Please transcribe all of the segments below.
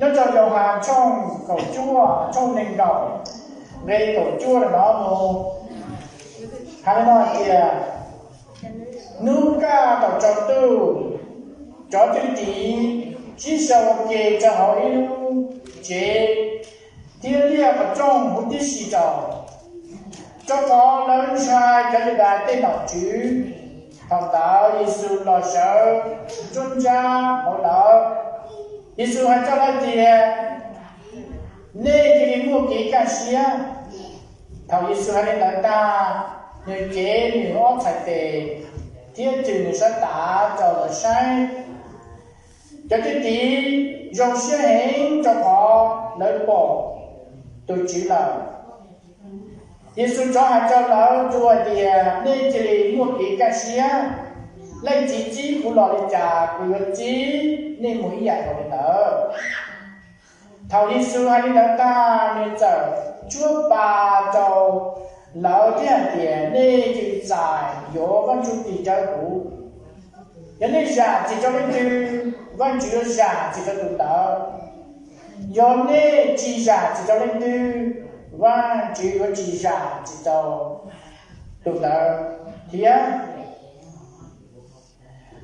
Nyob rau Yauhas tshooj kaum cuaj, tshooj nees nkaum, nqe kaum cuaj no mus, hais li no hais tias, hnub kaj thaum tsaus ntuj, cov thwj tim sib sau ua ke rau hauv ib lub tsev, thiab liaj qhov rooj huv tib si rau, rau qhov lawv ntshai cov Yudais tej nom tswv. Thaum ntawd Yexus los sawv nruab nrab hauv lawv. Yexus hais rau lawv tias, nej cia li muaj kev kaj siab. Thaum Yexus hais li ntawd tag, nws cev nws ob txhais tes thiab cwm nws sab tav rau lawv saib. Cov thwj tim zoo siab heev rau qhov lawv pom tus Tswv lawm. Yexus rov hais rau lawv dua tias, nej cia li muaj kev kaj siab. Leej Txiv txib kuv los li cas, kuv yuav txib nej mus ib yam nkaus li ntawd. Thaum Yexus hais li ntawd tag, nws txawm tshuab pa rau lawv thiab hais tias, nej cia li txais yuav Vajtswv tis rau kuv. Yog nej zam txim rau leej twg, Vajtswv yuav zam txim rau tus ntawd. Yog nej tsis zam txim rau leej twg, Vajtswv yuav tsis zam txim rau tus ntawd thiab.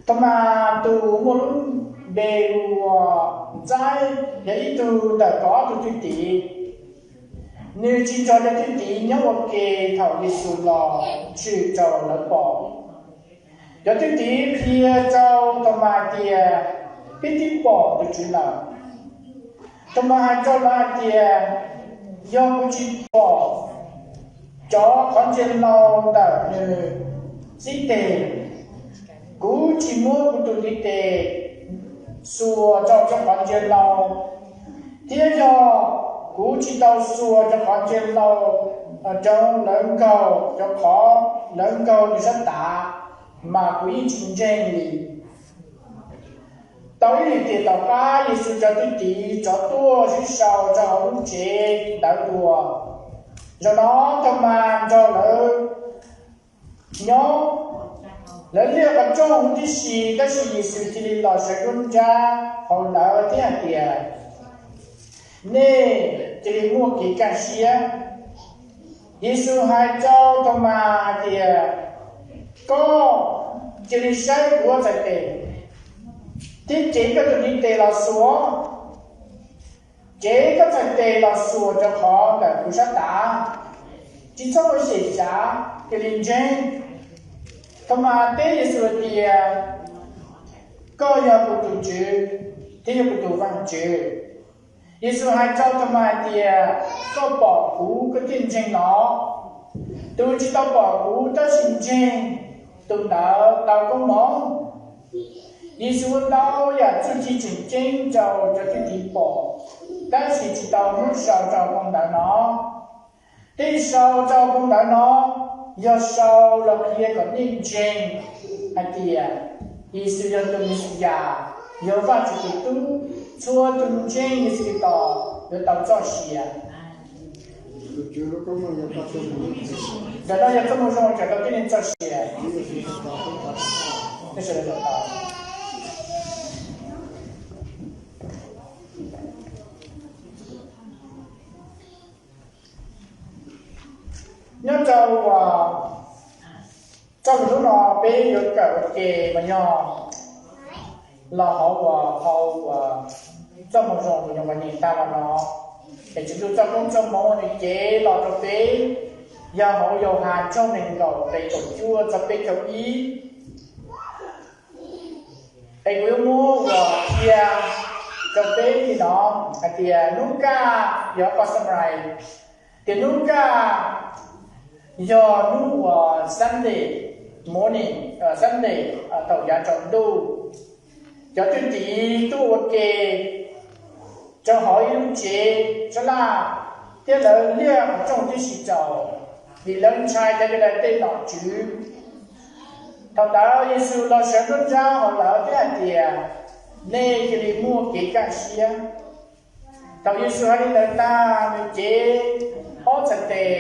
Thaumas tus muaj lub npe hu ua Ntxaib, yog ib tug ntawm kaum ob tug thwj tim. Nws tsis nrog cov thwj tim nyob ua ke thaum Yexus los tshwm rau lawv pom. Cov thwj tim qhia rau Thaumas tias, peb twb pom tus Tswv lawm. Thaumas hais rau lawv hais tias, yog kuv tsis pom cov qhov ntsia hlau ntawm nws txib tes, kuv tsis muab kuv tus ntiv tes xuas rau cov qhov ntsia hlau, thiab yog kuv tsis tau xuas cov qhov ntsia hlau rau lawv nkaug cov qhov lawv nkaug nws sab tav, mas kuv yeej tsis ntseeg li. Tau ib hlis tiam tom qab, Yexus cov thwj tim rov tuaj sib sau rau hauv lub tsev ntawd dua. Zaum no Thaumas nrog lawv nyob. Lawv liaj qhov rooj huv tib si, tab sis Yexus cia li los sawv nruab nrab hauv lawv thiab hais tias, nej cia li muaj kev kaj siab. Yexus hais rau Thaumas hais tias, koj cia li saib kuv ob txhais tes, thiab cev koj tus ntiv tes los xuas. Cev koj txhais tes los xuas rau qhov ntawm kuv sab tav, tsis txhob ua xyem xyav, cia li ntseeg. Thaumas teb Yexus hais tias, koj yog kuv tus Tswv thiab yog kuv tus Vajtswv. Yexus hais rau Thaumas hais tias, koj pom kuv koj thiaj ntseeg los? Tus tsis tau pom kuv tab sis ntseeg, tus ntawd tau koob hmoov. Yexus ua ntau yam txuj ci tseem ceeb rau cov thwj tim pom, tab sis tsis tau muab sau rau phau ntawv no. Tej sau rau phau ntawv no yog sau los qhia kom nej ntseeg hais tias Yexus yog tus Mexiyas, yog Vajtswv tus Tub. Txhua tus ntseeg Yexus Khetos yuav tau txoj sia. Ntawm no yog txoj moo zoo uas txais tau tib neeg txoj sia. Nyob rau txoj lus hnub no peb yuav kawm ua ke mas yog los hauv uas hauv uas txoj moo zoo uas nyuam qhuav nyeem tag los no, es Tswv Ntuj txoj koob txoj hmoov nws cev los rau peb yog hauv Yauhas tshooj nees nkaum nqe kaum cuaj txog peb caug ib. Es kuv yuav muab uas qhia rau peb li no hais tias hnub kaj, yog qhov summary, tias hnub kaj yog hnub uas Sunday morning, Sunday thaum yav tsaus ntuj, cov thwj tim tuaj ua ke rau hauv ib lub tsev sab laj, thiab lawv liaj qhov rooj tib si rau, vim lawv ntshai cov Yudais tej nom tswv. Thaum ntawd Yexus los sawv nruab nrab hauv lawv thiab hais tias, nej cia li muaj kev kaj siab. Thaum Yexus hais li ntawd tag, nws cev ob txhais tes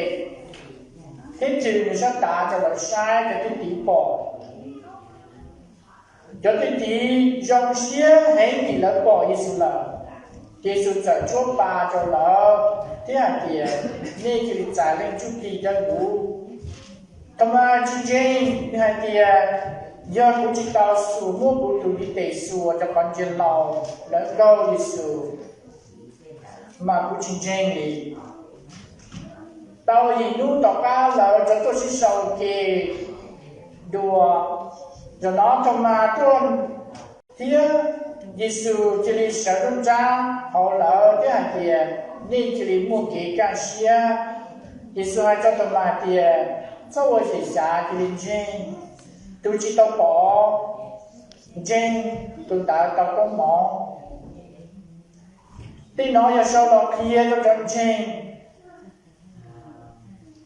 thiab cwm nws sab tav rau lawv saib, cov thwj tim pom. Cov thwj tim zoo siab heev vim lawv pom Yexus lawm. Ces Yexus txawm tshuab pa rau lawv thiab hais tias, nej cia li txais Leej Ntsuj Plig rau kuv. Thaumas tsis ntseeg, nws hais tias, yog kuv tsis tau xuas muab kuv tus ntiv tes xuas rau qhov ntsia hlau, lawv nkaug Yexus, mas kuv tsis ntseeg li. Tau yim hnub tom qab lawv rov tuaj sib sau ua ke dua, zaum no Thaumas tuaj thiab. Yexus cia li sawv nruab nrab hauv lawv thiab hais tias, nej cia li muaj kev kaj siab. Yexus hais rau Thaumas hais tias, txhob ua xyem xyav, cia li ntseeg. Tus tsis tau pom, ntseeg, tus ntawd tau koob hmoov. Tej no yog sau los qhia rau cov ntseeg.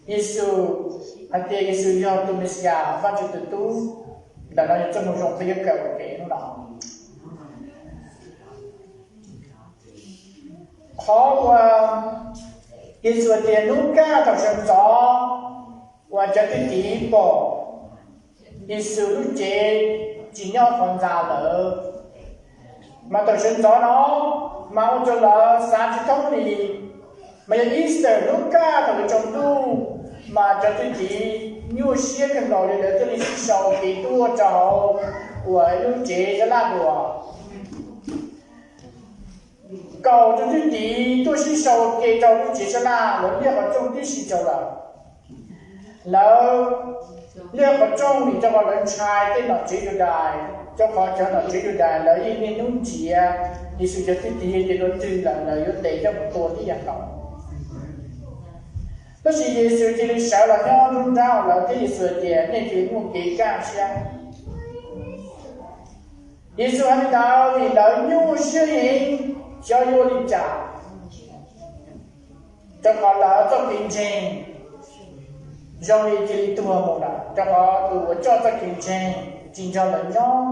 Yexus hais tias Yexus yog tus Mexiyas, Vajtswv tus Tub. Ntawm no yog txoj moo zoo peb yuav kawm ua ke hnub no. Qhov uas Yexus hais tias hnub kaj thaum sawv ntxov uas cov thwj tim pom Yexus lub cev tsis nyob qhov ntxa lawm, mas thaum sawv ntxov no mas ua rau lawv xav tsis thoob li. Mas yog Easter hnub kaj thaum lawv tsaus ntuj, mas cov thwj tim nyuaj siab kawg nkaus li, lawv thiaj li sib sau kev tuaj rau hauv uas lub tsev sab laj dua. Kaum tus thwj tim tuaj sib sau ua ke rau lub tsev sab laj, lawv liaj qhov rooj tib si rau lawm. Lawv liaj qhov rooj vim rau qhov lawv ntshai tej nom tswv Yudais, rau qhov cov nom tswv Yudais lawv yeej niaj hnub nrhiav Yexus cov thwj tim, ces dua twg lawm lawv yuav ntes coj mus tua tib yam nkaus. Tab sis Yexus cia li sawv los nyob nruab nrab hauv lawv thiab Yexus hais tias, nej cia li muaj kev kaj siab. Yexus hais li ntawd vim lawv nyuaj siab heev, xyov yuav ua li cas, rau qhov lawv txoj kev ntseeg zoo li cia li tuag mus lawm, rau qhov tus uas coj txoj kev ntseeg tsis nrog lawv nyob,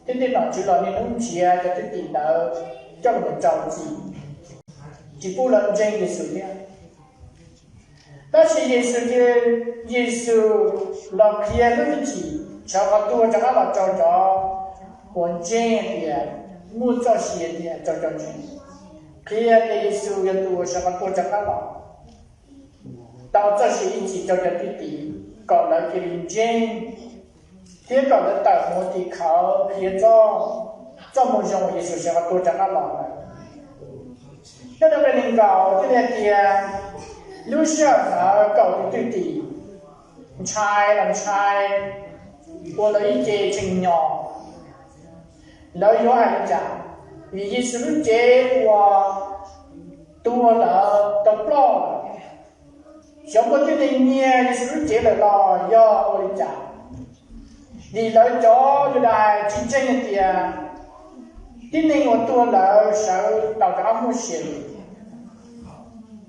thiab tej nom tswv los niaj hnub nrhiav cov thwj tim ntawd coj los rau txim, tsis pub lawv ntseeg Yexus thiab. Tab sis Yexus, Yexus los qhia lub hwj chim sawv qhov tuag rov qab los rau cov uas ntseeg tias muaj txoj sia tiag rau cov ntseeg, qhia tias Yexus yog tus uas sawv qhov tuag rov qab los, tau txoj sia ib txhis rau cov thwj tim, kom lawv cia li ntseeg, thiab kom lawv tawm mus ua tim khawv qhia txoj, txoj moo zoo uas Yexus sawv qhov tuag rov qab los lawm. Nyob rau nqe nees nkaum thiaj li hais tias, lub sij hawm ntawd kaum tus thwj tim ntshai los ntshai, ua lawv ib ce tshee nyos. Lawv yuav hais li cas? Vim Yexus lub cev uas tuag lawm tau ploj lawm. Xyov muaj tib neeg nyiag Yexus lub cev lawm los yog ua li cas? Vim lawv cov Yudais tsis ntseeg hais tias tib neeg uas tuag lawm sawv tau rov qab muaj sia li.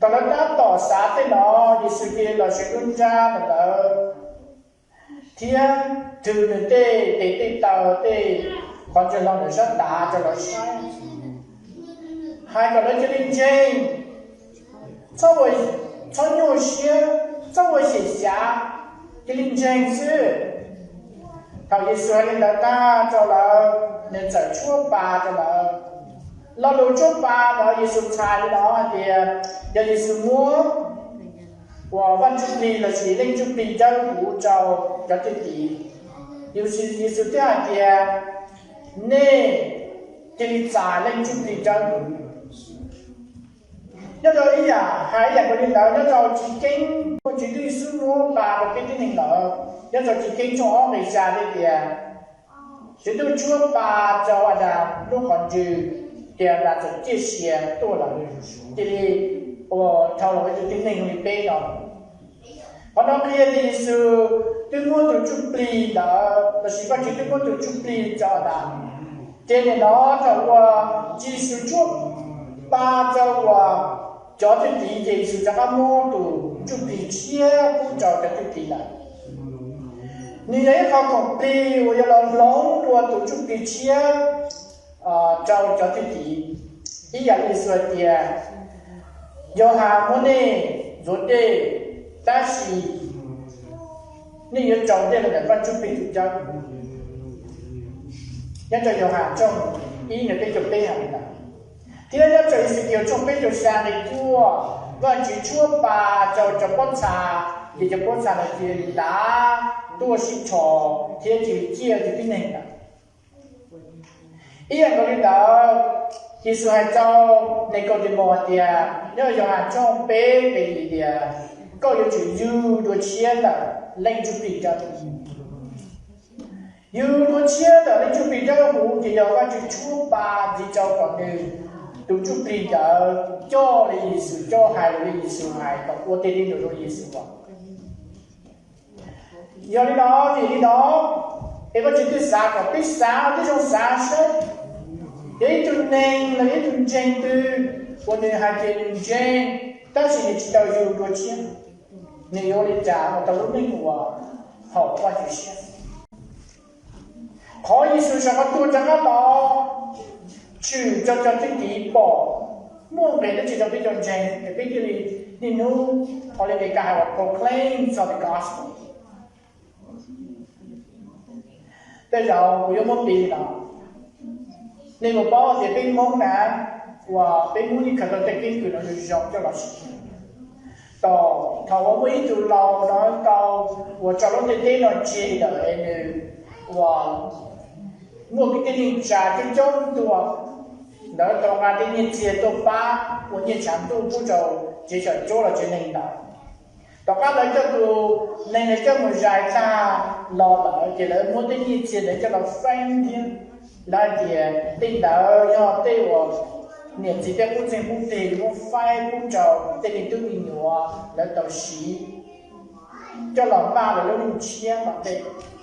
Thaum lawv tab tom xav tej no, Yexus cia li los sawv nruab nrab ntawm lawv thiab thws nws tej tes tej taw tej qhov ntsia hlau ntawm sab tav rau lawv saib, hais kom lawv cia li ntseeg, txhob ua, txhob nyuaj siab, txhob ua xyem xyav, cia li ntseeg xwb. Thaum Yexus hais li ntawd tag rau lawv, nws txawm tshuab pa rau lawv. Lo lus tshuab pa no Yexus txhais li no hais tias yog Yexus muab uas Vaj Ntsuj Plig lossis Leej Ntsuj Plig Dawb Huv rau cov thwj tim. Yexus thiaj hais tias, nej cia li txais Leej Ntsuj Plig Dawb Huv. Nyob rau ib yam, hais ib yam nkaus li ntawd nyob rau Chiv Keeb, Vajtswv twb xub muab pa rau peb tib neeg lawm. Nyob rau Chiv Keeb tshooj ob nqe xya thiaj tias, Tswv Ntuj tshuab pa rau Adas lub qhov ntswg, ces Adas txawm ciaj sia tuaj lawm, cia li ua dhau los ua ib tug tib neeg li peb no. Qhov no qhia tias Yexus twb muab tus ntsuj plig ntawd, lossis Vajtswv twb muab tus ntsuj plig rau Adas. Ces nim no thaum uas Yexus tshuab pa rau uas cov thwj tim, ces Yexus rov qab muab tus ntsuj plig tshiab pub rau cov thwj tim lawm. Nws yog ib qho khoom plig uas yuav los hloov dua tus ntsuj plig tshiab rau cov thwj tim. Ib yam li Yexus hais tias, Yauhas muab nej ntxuav dej, tab sis nej yuav raug dej los ntawm Vaj Ntsuj Plig tus Cawm. Nyob rau Yauhas tshooj ib nqe peb caug peb hais li ntawd. Thiab nyob rau Exekiel tshooj peb caug xya nqe cuaj, Vajtswv tshuab pa rau cov pob txha, ces cov pob txha ntawd cia li lav tuaj sib tho thiab cia li ciaj tus tib neeg ntawd. Ib yam nkaus li ntawd, Yexus hais rau Nikaudemaus hais tias, nyob Yauhas tshooj peb nqe yim tias, koj yuav tsum yug dua tshiab ntawm Leej Ntsuj Plig Dawb Huv. Yug dua tshiab ntawm Leej Ntsuj Plig Dawb Huv ces yog Vajtswv tshuab pa ntxiv rau kom nws tus ntsuj plig ntawd coj li Yexus coj, hais li Yexus hais, kom ua tej li ntawd rau Yexus os. Yog li no, vim li no es Vajtswv thiaj xav kom peb xav, peb zoo xav saib, yog ib tug neeg los yog ib tug ntseeg twg uas nws hais tias nws ntseeg tab sis nws tsis tau yug dua tshiab, nws yuav ua li cas ua tau lub neej uas haum Vajtswv siab? Qhov Yexus sawv qhov tuag rov qab los tshwm rau cov thwj tim pom, muaj nqis dab tsi rau peb cov ntseeg es peb thiaj li niaj hnub, ua li Meskas hais uas proclaim txog the gospel. Tej zaum kuv yuav muab piv li no, nej puas paub tias peb Hmoob na, uas peb Hmoob yeej khaws tau tej keeb kwm no zoo zoo coj los siv. Thaum, thaum uas muaj ib tug laus no tau uas tso lub ntiaj teb no tseg lawm es nws uas muaj kwv tij neej tsa coob coob tuaj, lawv tau nqa tej nyiaj txiag tuaj pab ua nyiaj tshav ntuj pub rau tsev xyom cuab los tsev neeg ntawd. Tom qab lawv coj tus neeg ntawd coj mus zais tag los lawm ces lawv muab tej nyiaj txiag ntawd coj los faib thiab. Lawv hais tias tej ntawd yog tej uas niam txiv tej qub txeeg qub teg muab faib pub rau tej me tub me nyuam lawv tau siv coj los npaj lawv lub neej tshiab tom ntej.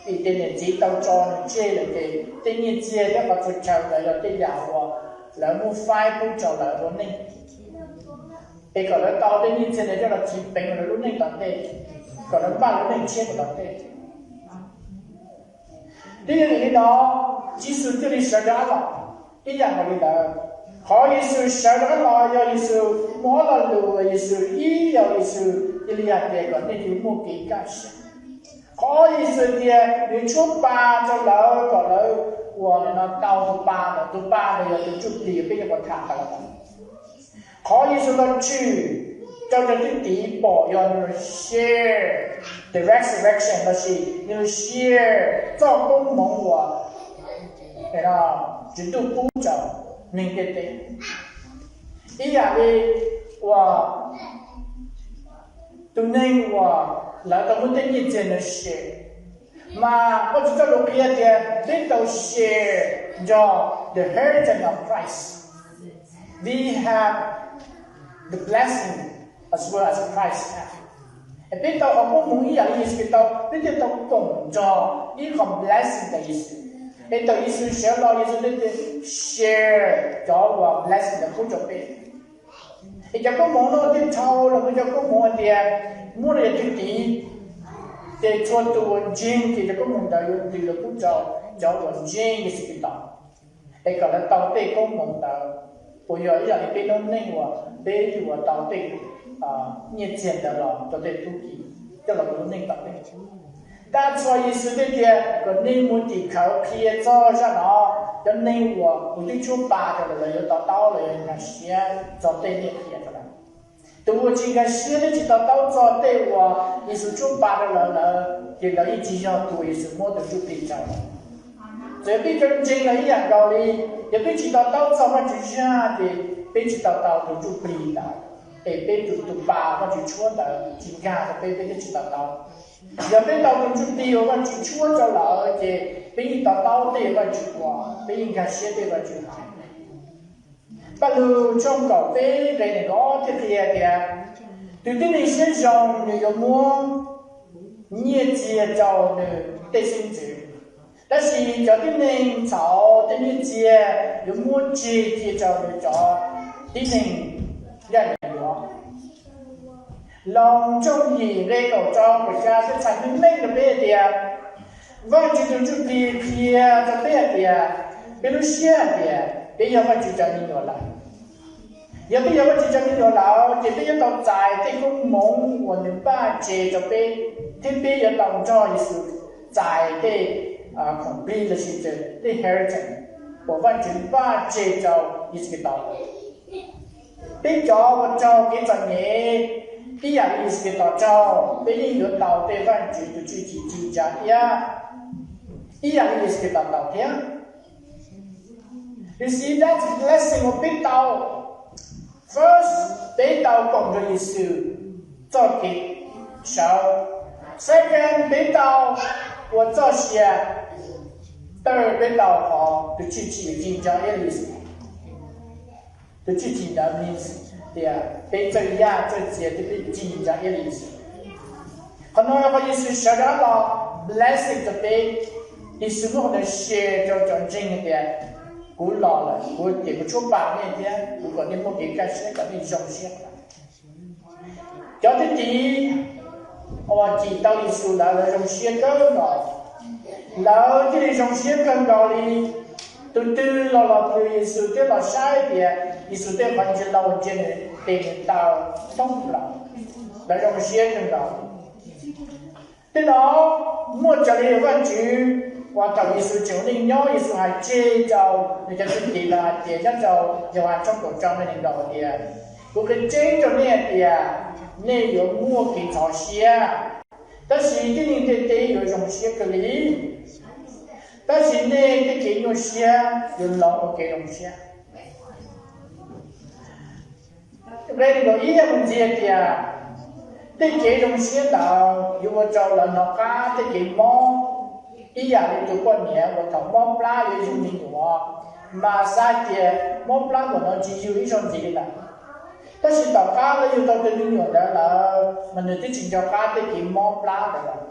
Vim tias niam txiv tau tso nws tseg lawm ces tej nyiaj txiag thiab qhov txhua chaw ntawd yog tej yam uas lawv muab faib pub rau lawv ua neej, es kom lawv tau tej nyiaj txiag ntawd coj los txiv peev lawv lub neej tom ntej, kom lawv npaj lub neej tshiab tom ntej. Twb yog vim li no, Yexus thiaj li sawv rov qab los ib yam nkaus li ntawd. Qhov Yexus sawv rov qab los yog Yexus muaj ob lo lus, Yexus ib yog Yexus cia li hais tias kom nej cia li muaj kev kaj siab. Qhov Yexus tias nws tshuab pa rau lawv kom lawv uas nim no tau tus pa ntawd, tus pa ntawd yog tus ntsuj plig peb nyuam qhuav tham tau los ntawd. Qhov Yexus los tshwm rau cov thwj tim pom yog nws share the resurrection lossis nws share txoj koob hmoov uas Tswv Ntuj pub rau neeg ntiaj teb. Ib yam li uas tus neeg uas lawv tau muab tej nyiaj txiag ntawd share, mas Vajtswv txoj lus qhia tias peb tau share nrog the inheritance of Christ. We have the blessing as well as Christ have. Es peb tau qhov koob hmoov ib yam li Yexus Khetos, peb thiaj tau koom nrog ib qho blessing ntawm Yexus. Es thaum Yexus sawv los Yexus thiaj tias share cov uas blessing ntawd pub rau peb. Es cov koob hmoov no thiaj dhau los mus cov koob hmoov hais tias muab rau yog thwj tim, ces txhua tus uas ntseeg ces cov koob hmoov ntawd yuav ntws los pub rau cov uas ntseeg Yexus Khetos, es kom lawv tau tej koob hmoov ntawd, uas yog ib yam li peb noob neej uas peb yuav tau tej nyiaj txiag ntawd los rau tej tub ki coj los ua lub neej tom ntej. Tab sis Yexus thiaj tias kom nej mus tim khawv qhia txog zaj no, cov neeg uas kuv twb tshuab pa rau lawv, lawv yuav to taub, lawv yuav nkag siab txog tej nej qhia rau lawv. Tus uas tsis nkag siab thiab tsis to taub txog tej uas Yexus tshuab pa rau lawv, lawv ces lawv yeej tsis yog tus uas Yexus muab tus ntsuj plig rau. Txawm peb cov ntseeg los ib yam nkaus li, yog peb tsis to taub txog Vajtswv zaj ces peb tsis to taub tus ntsuj plig ntawd, es peb tus, tus pa Vajtswv tshuab ntawd tsis nkag rau peb, peb thiaj tsis to taub. Yog peb tau tus ntsuj plig uas Vajtswv tshuab rau lawm ces peb yeej to taub tej Vajtswv ua, peb yeej nkag siab tej Vajtswv hais. Pajlug tshooj kaum peb nqe nees nkaum ob thiaj qhia tias, tus tib neeg siab zoo nws yuav muab nyiaj txiag rau nws tej xeeb ntxwv, tab sis cov tib neeg ntxhov tej nyiaj txiag yuav muab tseg cia rau nws cov tib neeg ncaj ncees yuav. Loos tshooj yim nqe kaum rau kaum xya thiaj txhais meej meej rau peb hais tias, Vajtswv tus ntsuj plig qhia rau peb hais tias, peb lub siab hais tias peb yog Vajtswv cov me nyuam lawm. Yog peb yog Vajtswv cov me nyuam lawm ces peb yuav tau txais tej koob hmoov uas nws npaj tseg rau peb, thiab peb yuav tau nrog Yexus txais tej khoom plig lossis tej inheritance uas Vajtswv npaj tseg rau Yexus Khetos lawm. Peb cov uas raug kev txom nyem ib yam li Yexus Khetos raug, peb yeej yuav tau tej Vajtswv tus tshwj chim ci ntsa iab ib yam li Yexus Khetos tau thiab. Lwm xim dab tsi blessing uas peb tau? First, peb tau koom nrog Yexus txoj kev sawv. Second, peb tau ua txoj sia. Third, peb tau qhov tus tshwj chim ci ntsa iab li Yexus. Tus tshwj chim ntawd means tias peb txawj yaj txawj txias thiab peb ci ntsa iab li Yexus. Qhov no yog qhov Yexus sawv rov los blessing rau peb. Yexus muab qhov ntawd share rau cov ntseeg hais tias kuv los lawm, kuv tias kuv tshuab pa nej thiab kuv kom nej muaj kev kaj siab, kom nej zoo siab. Cov thwj tim uas cim tau Yexus ntawd lawv zoo siab kawg nkaus. Lawv thiaj li zoo siab kawg nkaus li. Tus twg los los plhws Yexus thiab los saib tias Yexus tej qhov ntsia lau ntsia nws tes nws taw thoob plaws, lawv zoo siab kawg nkaus. Tej no muaj raws li Vajtswv uas thaum Yexus tseem ua neej nyob, Yexus hais tseg rau nws cov thwj tim lawv hais tias nyob rau Yauhas tshooj kaum rau nqe nees nkaum tias, kuv qhia tseeb rau nej hais tias nej yuav muaj kev ntxhov siab, tab sis tib neeg ntiaj teb yuav zoo siab kawg li. Tab sis nej tej kev nyuaj siab yuav hloov ua kev zoo siab. Nqe nees nkaum ib mus ntxiv tias, tej kev zoo siab ntawd yuav ua rau lawv hnov qab tej kev mob, ib yam li tus poj niam uas thaum mob plab yuav yug me nyuam, mas xav tias mob plab ntawm no tsis yug ib zaug ntxiv li lawm. Tab sis tom qab lawv yug tau tus me nyuam ntawd lawm mas nws twb tsis nco qab tej kev mob plab ntawd lawm.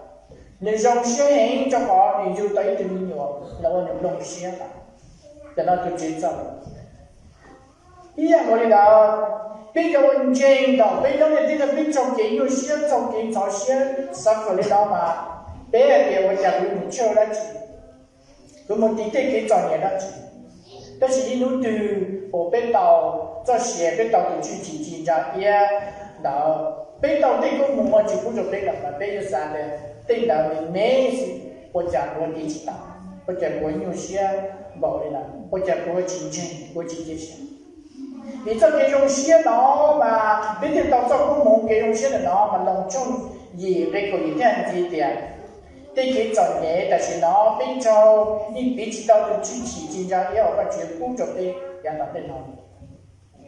Nws zoo siab heev rau qhov nws yug tau ib tug me nyuam los ua nws nplooj siab lawm. Cov no tus Tswv txawj. Ib yam nkaus li ntawd, peb cov uas ntseeg thaum peb nyob niaj teb no peb raug kev nyuaj siab, raug kev ntxhov siab, suffer li no mas peb hais tias ua cas kuv mus tshawj dab tsi, kuv mus tiv tej kev txom nyem dab tsi. Tab sis ib hnub twg uas peb tau txoj sia, peb tau tus tshwj chim ci ntsa iab ntawd, peb tau tej koob hmoov Vajtswv pub rau peb lawm mas peb yuav xav tias tej ntawd nws me xwb, ua cas kuv tiv tsis tau, ua cas kuv nyuaj siab npaum li lawm, ua cas kuv tsis ntseeg, kuv tsis cia siab. Vim txoj kev zoo siab no mas peb thiaj tau txoj koob hmoov. Kev zoo siab ntawm no mas Loos tshooj yim nqe kaum yim thiaj ntxiv tias, tej kev txom nyem tam sim no peb raug yeej piv tsis tau tus tshwj chim ci ntsa iab uas Vajtswv pub rau peb yav tom ntej no.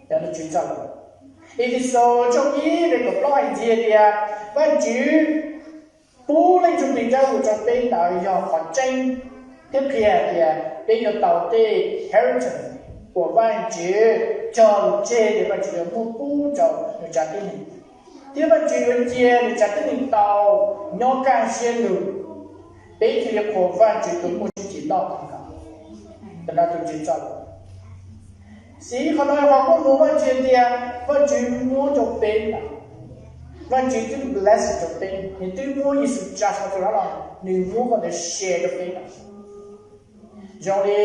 Cov no Tswv txawj. Efexus tshooj ib nqe kaum plaub hais ntxiv tias, Vajtswv pub Leej Txum Plig Dawb Huv rau peb ntawd yog qhov tseeb, thiab qhia tias peb yuav tau tej inheritance uas Vajtswv cog lus tseg tias Vajtswv yuav muab pub rau nws tsav tib neeg, thiab Vajtswv yuav cia nws tsav tib neeg tau nyob kaj siab lug. Peb thiaj li qhuas Vajtswv tus muaj tshwj chim loj kawg nkaus. Cov no tus Tswv txawj. Xiv qhov no yog qhov koob hmoov Vajtswv tias Vajtswv muab rau peb lawm. Vajtswv twb bless rau peb, nws twb muab Yexus tsa hlo rau lawm, nws muab qhov ntawd share rau peb lawm. Zoo li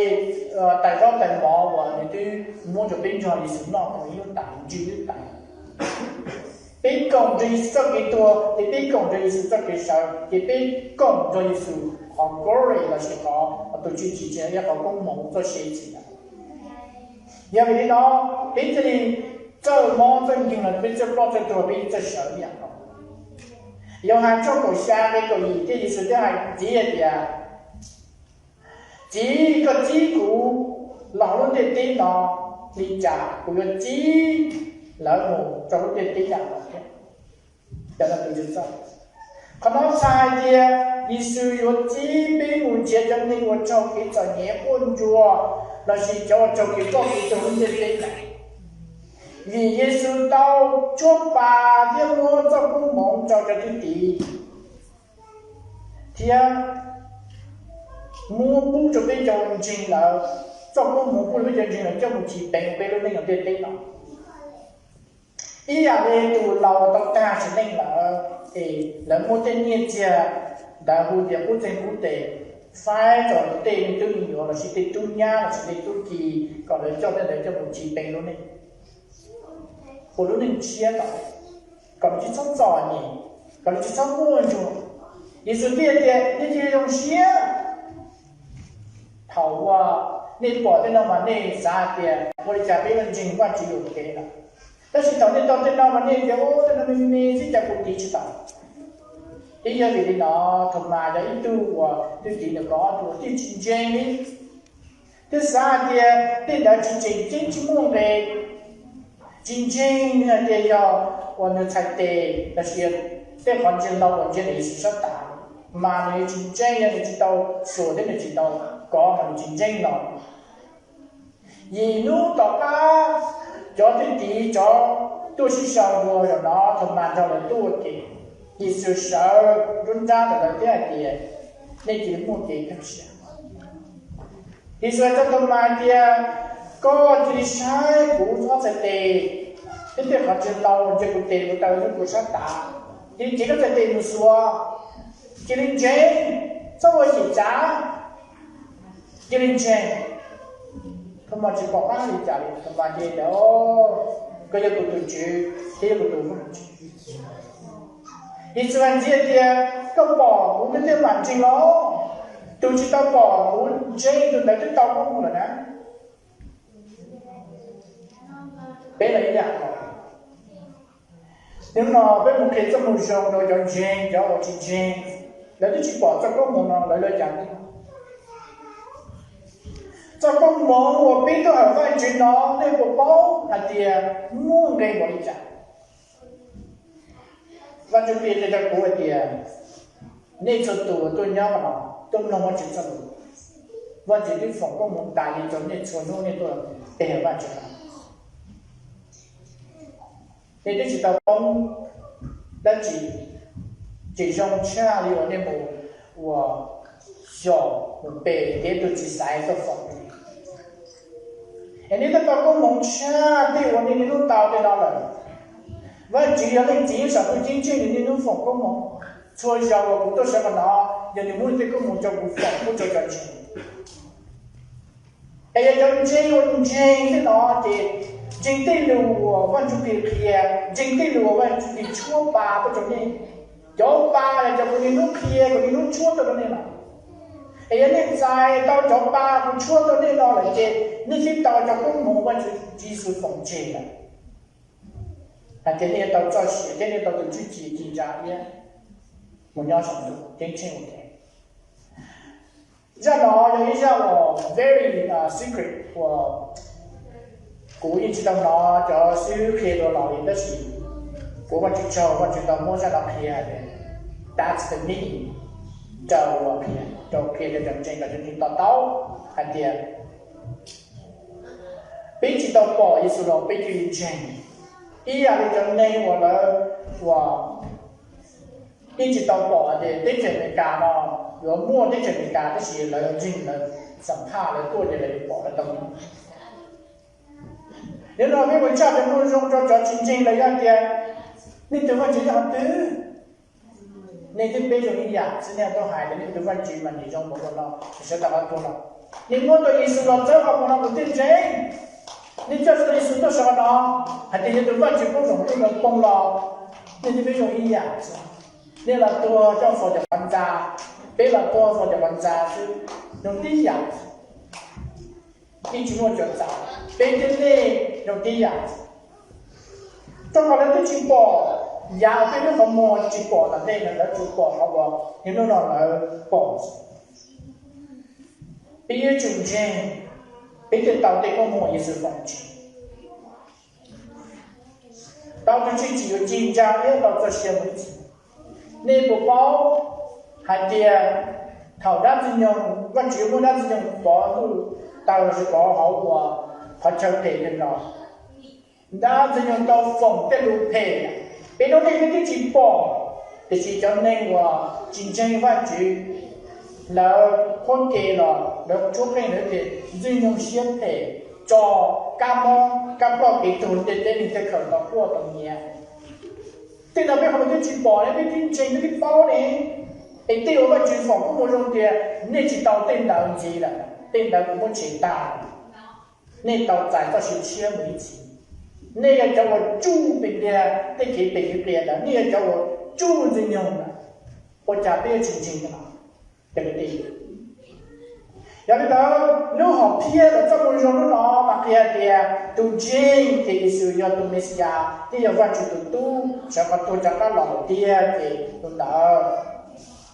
tais zaub tais mov uas nws twb muab rau peb nrog Yexus noj kom ib lub tais ntsws lub tais. Peb koom nrog Yexus txoj kev tuag, ces peb koom nrog Yexus txoj kev sawv, ces peb koom nrog Yexus qhov glory lossis qhov tus tshwj chim ci ntsa iab, qhov koob hmoov txoj sia txhis lawm. Yog vim li no peb thiaj li txawj mob txawj nkeeg los peb txawj ploj txawj tuag, peb txawj sawv ib yam nkaus. Yauhas tshooj kaum xya nqe kaum yim thiab Yexus thiaj hais ntxiv hais tias, Txiv, koj txib kuv los lub ntiaj teb no li cas kuv yuav txib lawv mus rau lub ntiaj teb yam nkaus thiab. Cov no tus Tswv txawj. Qhov no txhais hais tias Yexus yuav txib peb mus nrhiav cov neeg uas raug kev txom nyem quaj ntsuag lossis cov uas raug kev ploj kev tuag lub ntiaj teb no. Vim Yexus tau tshuab pa thiab muab txoj koob hmoov rau cov thwj tim, thiab muab pub rau peb cov ntseeg lawm, txoj koob hmoov pub rau peb cov ntseeg lawm coj mus chiv peev peb lub neej ntiaj teb no. Ib yam li tus laus tau tag sim neej lawm, es lawv muab tej nyiaj txiag ntawd hu tias qub txeeg qub tes, faib rau tej me tub me nyuam lossis tej tub nyab lossis tej tub ki, kom lawv coj tej ntawd coj mus chiv peev lub neej, ua lub neej tshiab tau, kom lawv tsis txhob txom nyem, kom lawv tsis txhob quaj ntsuag. Yexus thiaj tias nej cia li zoo siab. Thaum uas nej pom tej no mas nej xav tias ua li cas peb yuav ntseeg Vajtswv yuam kev lawm. Tab sis thaum nej tau tej no mas nej tias, Ua, tej no me me xwb cas kuv tiv tsis tau. Twb yog vim li no, Thaumas yog ib tug uas twb tiv ntawm kaum ob tug uas twb tsis ntseeg li. Twb xav hais tias tej ntawd tsis tseem ceeb, tsis muaj nqe, tsis ntseeg hais tias yog uas nws txhais tes los sis tej qhov ntsia ntau uas ntsia ntawm Yexus sab tav, mas nws tsis ntseeg, yog nws tsis tau xuas thiab nws tsis tau kov mas nws tsis ntseeg no. Yim hnub tom qab, cov twb tiv, cov tuaj sib sau dua, zaum no Thaumas nrog lawv tuaj ua ke. Yexus sawv nruab nrab ntawm lawv thiab hais tias, Nej cia li muaj kev kaj siab. Yexus hais rau Thaumas hais tias, Koj cia li saib kuv ob txhais tes thiab tej qhov ntsia ntau, ntsia kuv tes kuv taw thiab kuv sab tav, cia li cev koj txhais tes mus xuas, cia li ntseeg, txhob ua xyem xyav, cia li ntseeg. Thaumas tsis pom qab li cas li, Thaumas tias, Koj yog kuv tus Tswv thiab yog kuv tus Vajtswv. Yexus hais ntxiv hais tias, Koj pom kuv koj thiaj mam ntseeg los? Tus tsis tau pom kuv ntseeg tus ntawd twb tau koob hmoov lawm na. Peb los ib yam. Hnub no peb mus qhia txoj moo zoo rau cov ntseeg, cov uas tsis ntseeg, lawv twb tsis pom txoj koob hmoov no lawv yuav cas ntseeg? Txoj koob hmoov uas peb tuaj hawm Vajtswv no, nej puas paub hais tias muaj nqe npaum li cas? Vajtswv qhia rau kuv hais tias, nej txhua tus uas tuaj nyob no, tuaj mloog Vajtswv txoj lus, Vajtswv twb foom koob hmoov tas li rau nej txhua hnub nej tuaj pe hawm Vajtswv no. Nej twb tsis tau poob dab tsi, tseem zoo tshaj li uas nej mus ua xyom mus pe kev tus tsis xaiv tuaj foom li. Es nej twb tau koob hmoov tshaj tej uas nej niaj hnub tau tej no lawm. Vajtswv yog leej txiv ib sam tus ceeb tsheej, nws niaj hnub foom koob hmoov. Txhua zaus uas kuv tuaj sawv qhov no, yog nws muab nws tej koob hmoov rau kuv foom pub rau cov ntseeg. Es yog cov ntseeg uas ntseeg tej no ces ntseeg tej lus uas Vajtswv qhia, ntseeg tej lus uas Vajtswv tshuab pa tuaj rau nej. Cov pa yog cov kuv niaj hnub qhia, kuv niaj hnub tshuab tuaj rau nej no. Es yog nej txais tau cov pa kuv tshuab tuaj nej no lawm ces nej twb tau cov koob hmoov Vajtswv Yexus foom tseg lawm, hais tias nej yuav tau txoj sia thiab nej tau tus tshwj chim ci ntsa iab mus nyob saum ntuj ceeb tsheej ua ke. Zaj no yog ib zaj uas very secret uas kuv yeej tsis tau hnov cov xib hwb qhia dua los li, tab sis kuv ua Vajtswv tsaug, Vajtswv tau muab zaj no qhia tias, that's the meaning, rau uas qhia, rau qhia rau cov ntseeg kom cov ntseeg to taub hais tias peb tsis tau pom Yexus los peb cia li ntseeg. Ib yam li cov neeg uas lawv uas yeej tsis tau pom tias teb chaws Amelikas no yuav muaj teb chaws Amelikas, tab sis lawv ntseeg, lawv xam phaj, lawv tuaj ces lawv yuav pom, lawv tau. Yog no peb mus tshaj cov moo zoo rau cov tsis ntseeg lawm yog tias, nej tus Vajtswv yog qhov twg? Nej thiab peb zoo ib yam xwb, nej tuaj hais tias nej tus Vajtswv mas nws zoo npaum li no, sawv daws qhov tuag no. Nej muab tau Yexus los txawb qhov muag no kuv thiaj ntseeg. Nej coj tau Yexus tuaj sawv qhov no, hais tias yog tus Vajtswv poob zoom tuaj mus poob los, nej thiab peb zoo ib yam xwb. Nej los tuag coj faus cov qhov ntxa, peb los tuag faus cov qhov ntxa xwb, zoo tib yam. Yeej tsis muaj cov ntxa, peb thiab nej zoo tib yam. Rau qhov lawv twb tsis pom yav uas peb lub qhov muag tsis pom tom ntej no, lawv tsuas pom qhov uas niaj hnub no lawv pom. Peb yuav tsum ntseeg, peb thiaj tau tej koob hmoov Yexus foom tseg. Tau tus tshwj chim uas ci ntsa iab tau txoj sia mus ib txhis. Nej puas paub hais tias thaum dab Ntxwg Nyoog, Vajtswv muab dab Ntxwg Nyoog pov ntuj taw, pov hauv uas qhov chaw phem kawg nkaus, dab Ntxwg Nyoog tau foom tej lus phem, peb lub neej peb twb tsis pom, tiam sis cov neeg uas tsis ntseeg Vajtswv, lawv qhuab ke los lawv tshuab qeej lawv tias Ntxwg Nyoog siab phem, tso kab mob kab ploj kev tuag ntiaj teb, neeg thiaj khaws tau quaj tau nyiav. Tej no peb qhov muag twb tsis pom ne, peb twb ntseeg peb twb paub ne. Es tej uas Vajtswv foom koob hmoov zoo tias nej tsis tau tej ntawd ntxiv lawm, tej ntawd kuv muab tshem tag lawm. Nej tau txais txoj sia tshiab mus ib txhis. Nej yog cov uas tsuj pes ntiag tej kev phem kev qias ntawd, nej yog cov uas tsuj Ntxwg Nyoog ntawd, ua cas peb yuav tsis ntseeg no? Cov kwv tij, Yog li ntawd, lub hom phiaj los txoj moo zoo hnub no mas qhia tias tus ntseeg tias Yexus yog tus Mexiyas thiab yog Vajtswv tus Tub sawv qhov tuag rov qab los lawm tiag, ces tus ntawd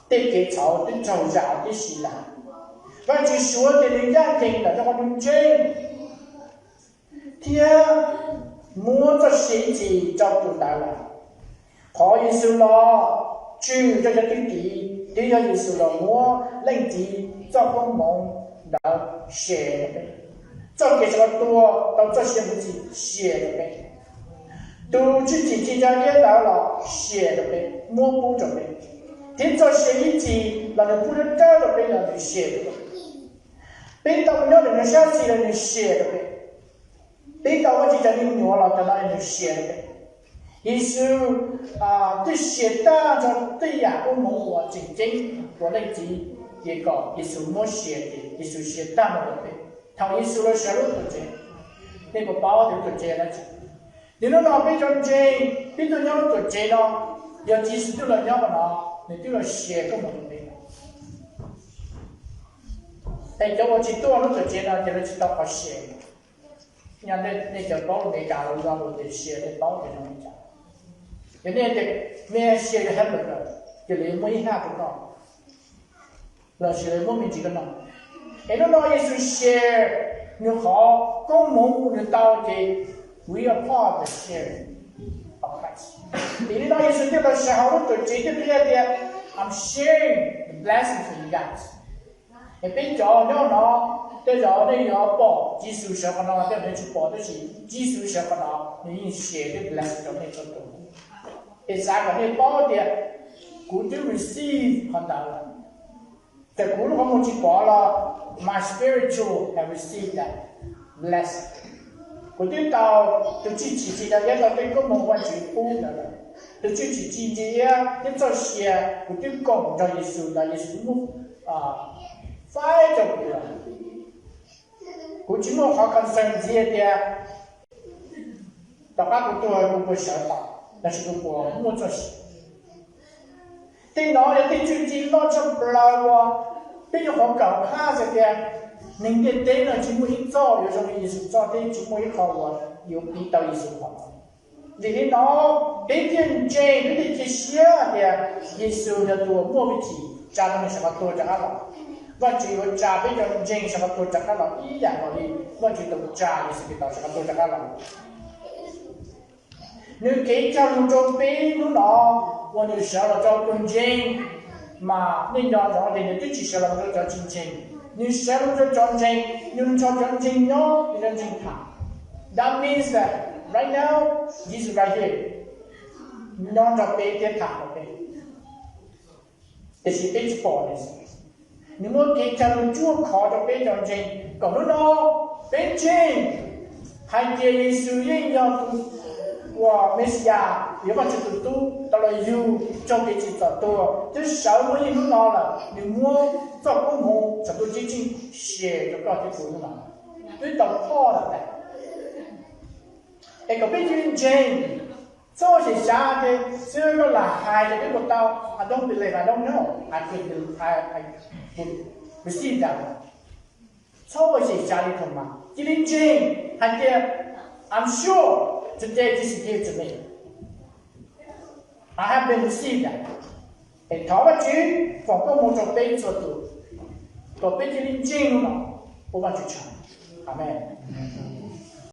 tej kev txhaum twb raug zam tib si lawm. Vajtswv suav tias nws ncaj ncees ntawm cov uas ntseeg thiab muab txoj sia ib txhis rau tus ntawd lawm. Qhov Yexus los tswj yog cov thwj tim, twb yog Yexus los muab Leej Txiv txoj koob hmoov ntawd share rau peb. Txoj kev sawv los tuag tau txoj sia mus txi share rau peb. Tus tswj chim ci ntsa iab ntawd los share rau peb, muab pub rau peb. Thiab txoj sia ib txhis los nws pub dawb dawb rau peb los nws share rau peb. Peb tau nyob ntawm nws sab xis los nws share rau peb. Peb tau Vajtswv cov me nyuam los cov no nws share rau peb. Yexus twb share tag nrho tej yam koob hmoov uas tseem ceeb uas Leej Txiv, ces kom Yexus muab share, ces Yexus share tag nrho rau peb. Thaum Yexus los sawv lub tuam tsev, nej puas paub tias lub tuam tsev dab tsi? Nws hnub no peb cov ntseeg, peb tuaj nyob lub tuam tsev no, yog Yexus twb los nyob qhov no, nws twb los share koob hmoov rau peb. Es cov uas tsis tuaj lub tuam tsev no ces lawv tsis tau qhov share. Nyob nej cov paub Amelikas los yog lus tias share, nej paub tias zoo li cas? Yog nej tias nej share hamburger, ces lawv yuav muab ib haj rau koj, lossis lawv muab me ntsis rau koj noj. Es hnub no Yexus share nws qhov koob hmoov uas nws tau, ces we are part of the sharing of Christ. Vim li no Yexus thiaj los sawv hauv lub tuam tsev thiab qhia tias, I'm sharing the blessing for you guys. Es peb cov nyob no, tej zaum nej yuav pom Yexus sawv qhov no, tej zaum nej tsis pom, tab sis Yexus sawv qhov no nws yeej share thiab bless rau nej txhua tus. Es xav kom nej paub tias kuv twb receive qhov ntawd lawm. Txawm kuv lub qhov muag tsis pom los my spiritual have received that blessing. Kuv twb tau, tus tswj chim ci ntsa iab tau tej koob hmoov Vajtswv pub ntawd lawm. Tus tswj chim ci ntsa iab thiab txoj sia kuv twb koom nrog Yexus ntawd, Yexus muab faib rau kuv lawm. Kuv tsis muaj qhov concern ntxiv tias tom qab kuv tuag kuv puas sawv tau, lossis kuv puas muaj txoj sia. Tej no yog tej tswv yim loj tshaj plaws uas peb yuav qhov kawm haj hais tias neeg ntiaj teb no tsis muaj ib txoj yuav zoo li Yexus txoj thiab tsis muaj ib qho uas yuav piv tau Yexus qhov no. Vim li no peb thiaj ntseeg, peb thiaj cia siab hais tias Yexus yog tus uas muaj hwj chim tsa tau nws sawv qhov tuag rov qab los. Vajtswv yuav tsa peb cov ntseeg sawv qhov tuag rov qab los ib yam nkaus li Vajtswv tau tsa Yexus Khetos sawv qhov tuag rov qab los. Nws kev cog lus rau peb hnub no uas nws sawv los rau tus ntseeg, mas nej nco ntsoov tias nws twb tsis sawv los rau cov tsis ntseeg, nws sawv los rau cov ntseeg, nws nrog cov ntseeg nyob, nws cov ntseeg tham. That means that right now, Jesus right here, nyob nrog peb thiab tham rau peb. Tiam sis peb tsis pom nws. Nws muaj kev cog lus ruaj khov rau peb cov ntseeg kom hnub no peb ntseeg hais tias Yexus yeej yog tus uas Mexiyas, yog Vajtswv tus tub tau los yug raug kev tsim txom tuag thiab sawv muaj ib hnub no lawm, nws muab txoj koob hmoov txog tus tib tseeg share rau koj thiab kuv hnub no. Twb tau phoj lawm ntag. Es kom peb cia li ntseeg, txhob xyem xyav tias xwb koj lam hais tias peb puas tau, I don't believe, I don't know, I could, I, I could receive that. Txhob xyem xyav li Thaumas, cia li ntseeg hais tias I'm sure today this is here to me. I have been received that. Es thov Vajtswv foom koob hmoov rau peb txhua tus, kom peb cia li ntseeg hnub no, ua Vajtswv tsaug. Amees.